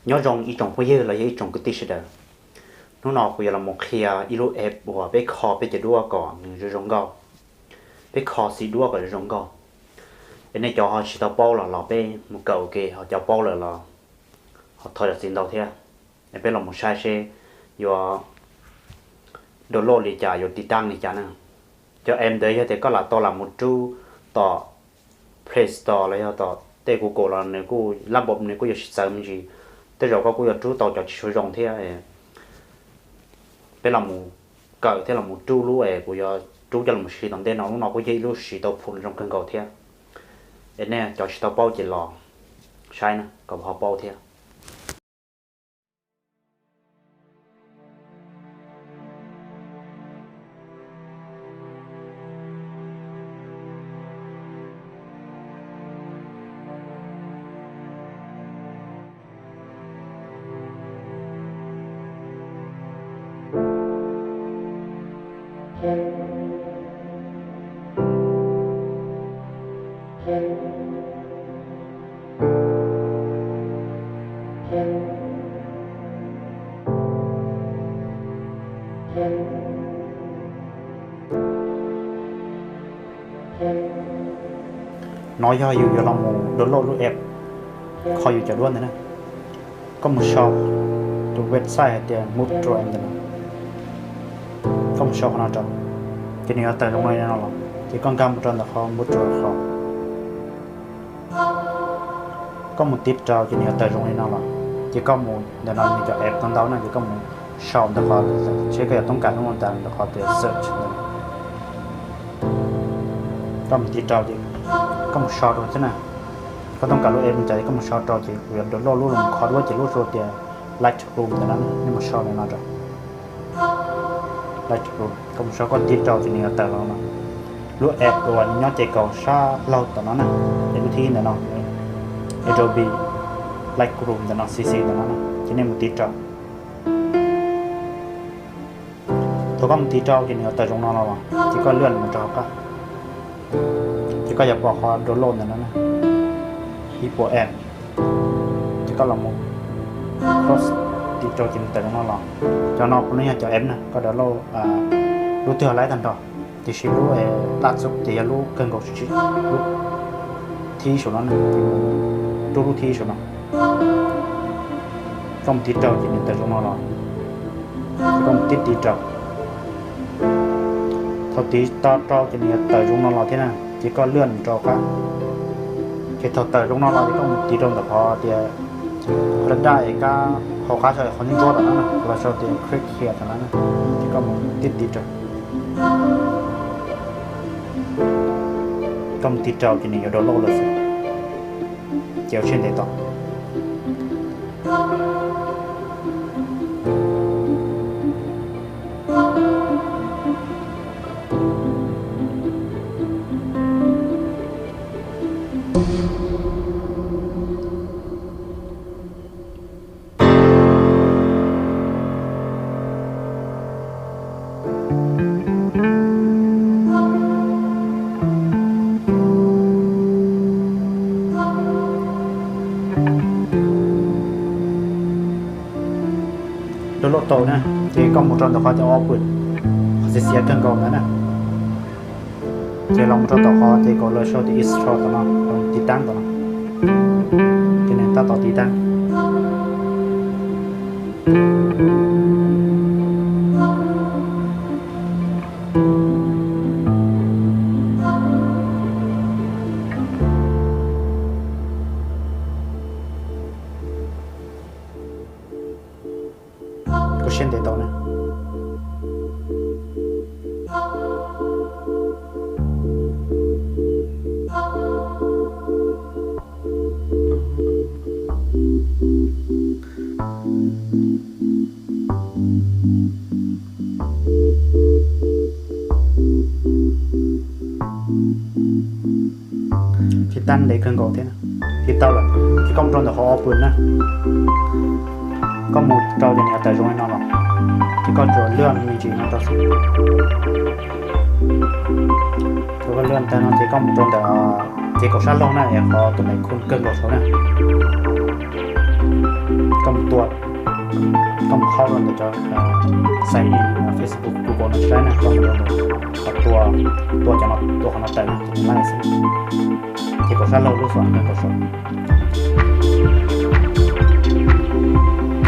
Nyob zoo ib tsoom phooj ywg los yog ib tsoom kwv tij sawv daws. Hnub no kuv yuav los mus qhia ib lub app uas peb kho peb cov duab kom nws zoo zoo nkauj. Peb kho xim duab kom zoo zoo nkauj. Es nej cov ho tsis tau paub los los peb mus kawm ua ke, ho cov paub lawm los ho thov zam txim ntau thiab. Es peb los mus saib seb yuav download li cas, yuav tiv taab li cas na. Cov app ntawd yog tias koj lam tau lam mus rub tom Play Store los yog tom tej Google los nws kuj lab npaum nws kuj yuav tsis txawv me ntsis. Tej zaum koj kuj yuav rub tau cov tsis tshua zoo thiab. Peb los mus kawm thiab los mus rub lub es kuv yuav rub coj los siv tom ntej no. Lub no kuj yog ib lub siv tau phum zoo kawg nkaus thiab. Es nej cov tsis tau paub ces los saib na kom ho paub thiab. No yog yus yuav los mus download lub app kho yus cov duab ntawd na. Koj mus sau tus website hais tias Moodle ntawm no. Koj mus sau qhov no rau, ces nws yuav tawm zoo li no los, ces koj nkag mus rau ntawm qhov Moodle qhov. Koj mus tiv rau ces nws yuav tawm zoo li no los, ces koj mus ntawm no nws cov app ntau ntau na, ces koj mus sau ntawm qhov seb koj yuav toob kas lub npe ntawm ntawm qhov tias search ntawm no. Koj mus tiv rau ces koj mus sau rau xwb na. Koj toob kas lub app li cas ces koj mus sau rau ces kuv yuav download lub los kho duab ces lub sau tias Lightroom ntawm no, nej mus sau ntawm no rau. Lightroom, koj mus sau koj tiv rau ces nws yuav tawm los no. Lub app uas nyob ces kaum sab laug tom no na, es lub thib ib ntawm no, Adobe Lightroom ntawm no, C C ntawm no na, ces nej mus tiv rau. Thaum koj mus tiv rau ces nws yuav tawm zoo no los, ces koj lwaj mus rau hauv qab, ces koj yuav pom qhov download ntawm no na, ib puas app, ces koj los mus close, tiv rau ces nws tawm zoo no los. Cov no puav leej yog cov app na, koj download lub twg los tau tag nrho, tiam sis lub laj txuj ces yog lub kawg nkaus, lub thib saum no, rub lub thib saum no. Koj mus tiv rau ces nws tawm zoo no los, ces koj mus tib tiv rau. Thaum tiv to rau ces nws yuav tawm zoo no los thiab na, ces koj lwaj mus rau qab. Ces thaum tawm zoo no los ces koj mus tiv rau ntawm qhov tias qhov daj daj es kab hauv qab saum qhov ntsuab tom no na, los sau tias click here tom no na, ces koj mus tib tiv rau. Koj mus tiv rau ces nws yuav download lawm xwb, ces ua siab ntev tos. Download tau na, ces koj mus rau ntawm qhov tias open, qhov xiav xiav kawg nkaus ntawd na. Ces los mus rau tom qhov ces kom lawv sau tias install tom no, tiv taab tom no, ces nws tab tom tiv taab. Koj siab ntev tau na. Ces tab ntev kawg nkaus thiab, ces tau lawm. Ces koj mus rau ntawm qhov open na, koj mus rau ces nws yuav tawm zoo li no los, ces koj tsuas lwaj me ntsis no rau xwb. Thaum koj lwaj tag no ces koj mus rau ntawm ces kaum sab laug na, es qhov tus me khun kawg nkaus saud na, koj mus Ua, koj mus qhov rau ntawm cov sign in Facebook, Google no saib na, koj mus rau ntawm qhov tua, tua cov no, tua qhov no tawm na, tus laj xwb. Ces kaum sab laug lub xom kawg nkaus saud.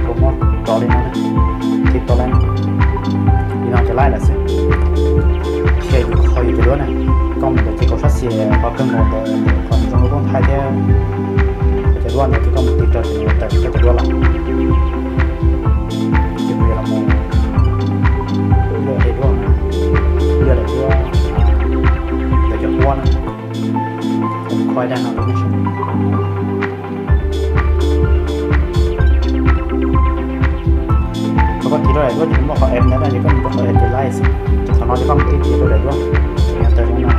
Kuv muab rov li no na, thib tau lawm, li no ces laj lawm xwb. Qhia yus qhov yus cov duab na, koj mus ntawm ces kaum sab xis qhov kawg nkaus ntawd, qhov zoo lub koob thaij thiab cov duab ntawd ces koj mus tiv rau ces nws tawm koj cov duab los. Ces kuv yuav los mus ua daim duab, ua daim duab ntawm cov huab na, qhov dag no. Thaum koj tiv rau daim duab ces nws muaj qhov app ntawd na, ces koj mus rau qhov app ces laj xwb. Ces thaum no ces koj mus tiv rau daim duab, ces nws tawm zoo no.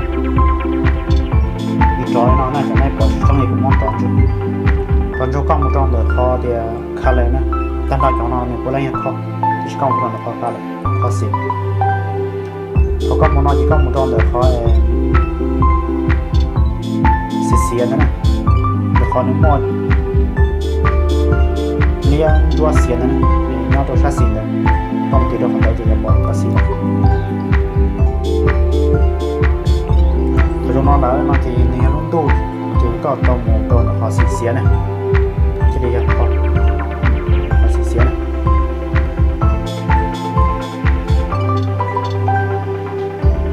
Nws rov li no na, cov nej pom tsis tshoob es kuv muab rov ntsug, rov ntsug koj mus rau ntawm qhov tias color na, tag nrho cov no nws puav leej yog kho, tiam sis koj mus rau ntawm qhov color, qhov xim. Thaum koj mus no ces koj mus rau ntawm qhov xiav xiav ntawd na, ntawm qhov nws muaj liab ntsuab xiav ntawd na, nws nyob rau sab xis ntawd, koj mus tiv rau qhov ntawd ces yuav pom qhov xim lawm. Thaum zoo no lawm no ces nws yog lub ntuj, ces koj tau mus rau ntawm qhov xim xiav na, cia li yog qhov xim xiav na.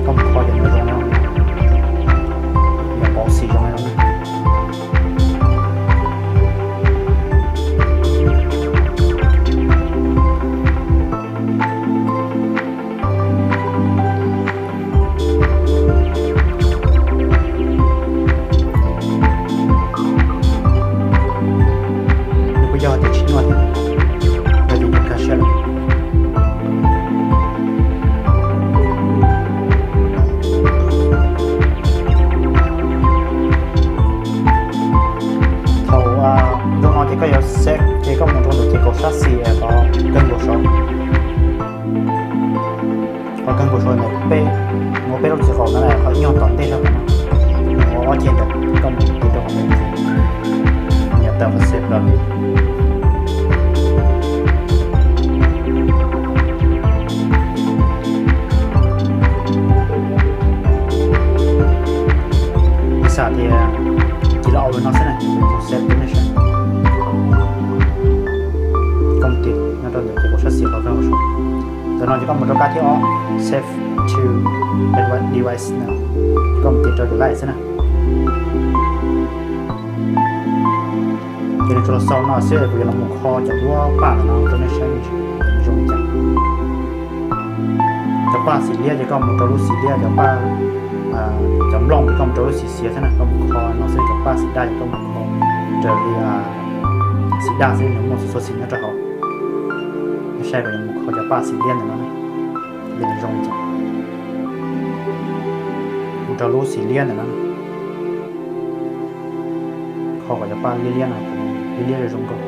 Koj mus kho ces nws zoo no, nws pauv xim zoo li no na. Nws kuj yog tias tsis nyuaj thiab, yog tias yus kawg siab lawm. Thaum zoo no ces koj yuav save ces koj mus rau ntawm ces kaum sab xis qhov kawg nkaus saud. Qhov kawg nkaus saud ntawm peb, muaj peb lub txiv qaum ntawd na, qhov ib nyuag tom ntej sab tom no, muaj ob ceg ntawd, koj mus tiv rau qhov ntawd, nws yuav tawm qhov save los. Piv xam tias cia li ua li no xwb na, save donation. Koj mus tiv nyob rau ntawm ces kaum sab xis qhov kawg nkaus saud. Ntawm no ces koj mus rau kab thib ob, save to device na, koj mus tiv rau ces laj xwb na. Ces nws tsuas los xaus no xwb, kuv yuav los mus kho cov duab paj ntawm no rau nej saib nws zoo li cas. Cov paj xim liab ces koj mus rau lub xim liab, cov paj, cov nplooj ces koj mus rau lub xim xiav xwb na, koj mus kho no xwb, cov paj xim daj ces koj mus kho raws li xim daj xwb, nws muaj txhua txhua xim nyob rau hauv. Nej saib kuv yuav mus kho cov paj xim liab ntawm no, zoo li cas. Mus rau lub xim liab ntawm no, kho kom cov paj liab liab no, liab liab zoo nkauj.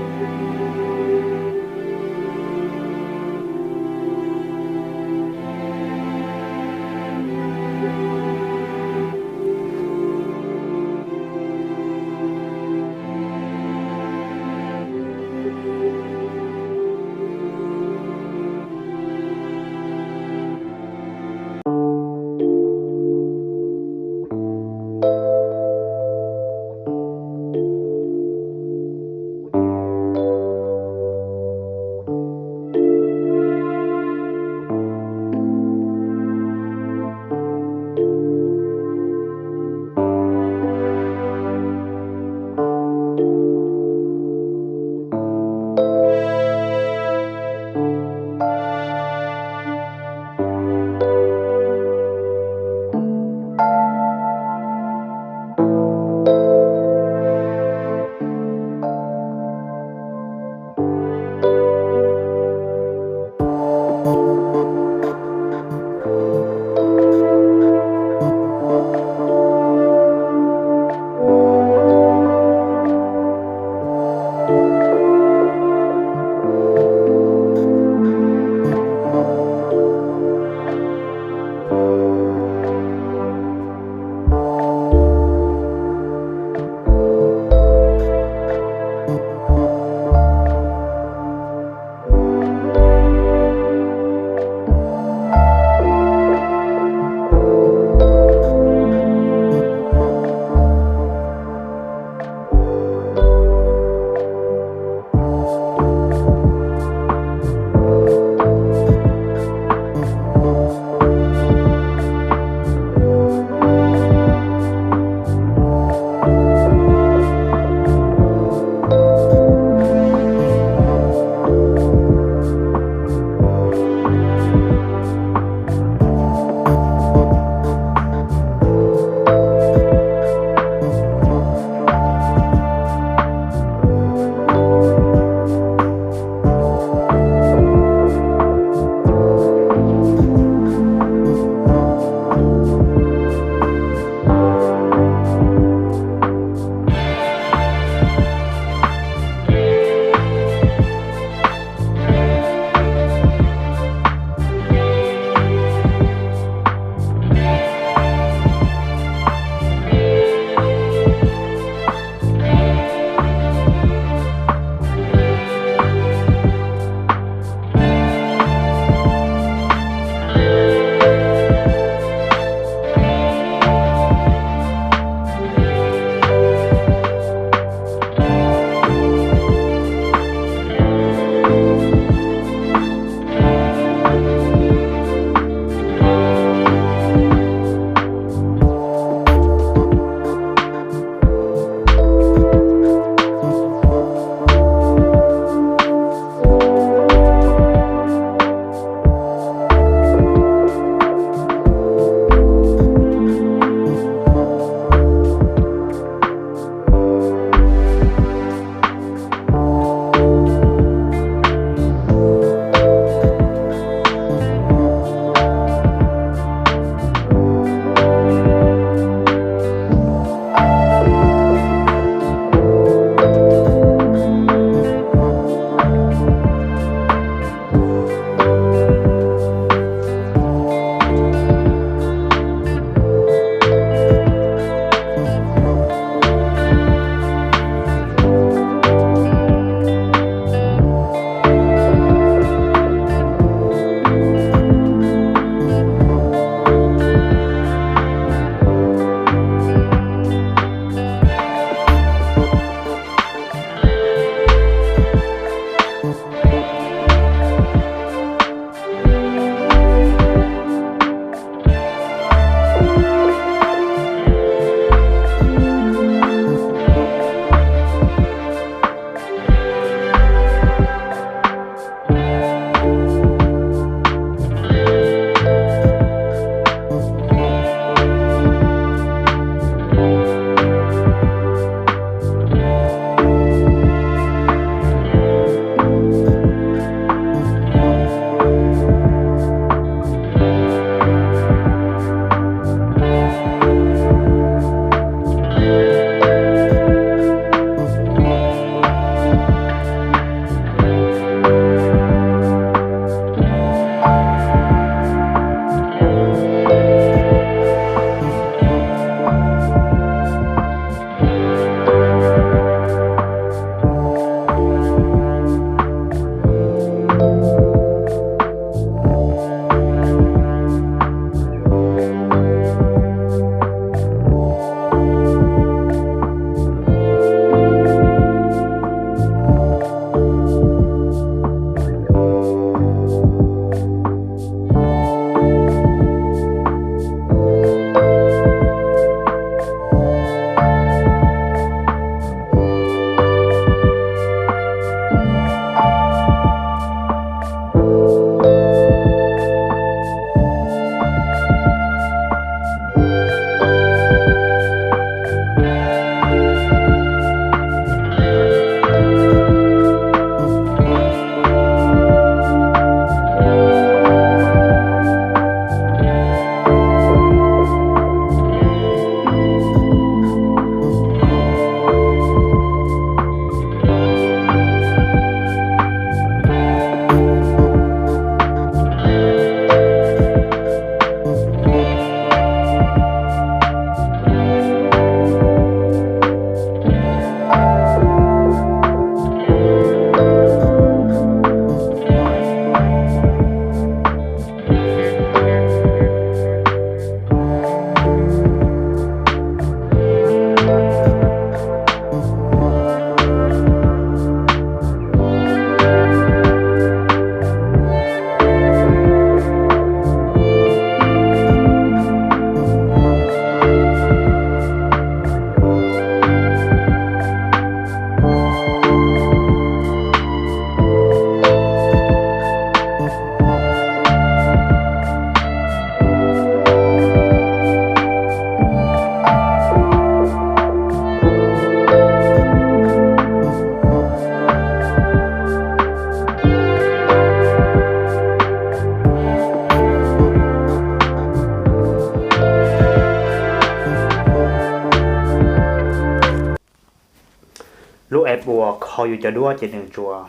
kho yus cov duab ces nws tsuas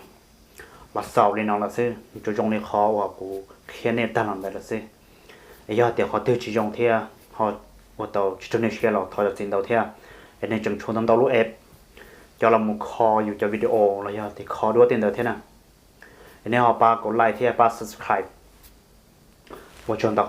los xaus li no lawm xwb, nws tsuas zoo li qhov uas kuv qhia nej tag los ntawd lawm xwb. Es yog tias qhov twg tsis zoo thiab ho ua tau tsis raug nej siab los thov zam txim ntau thiab. Es nej tseem tshuav ntau ntau lub app coj los mus kho yus cov video los yog tias kho duab tej ntawd thiab na. Es nej ho pab kom like thiab pab subscribe. Ua tsaug ntau.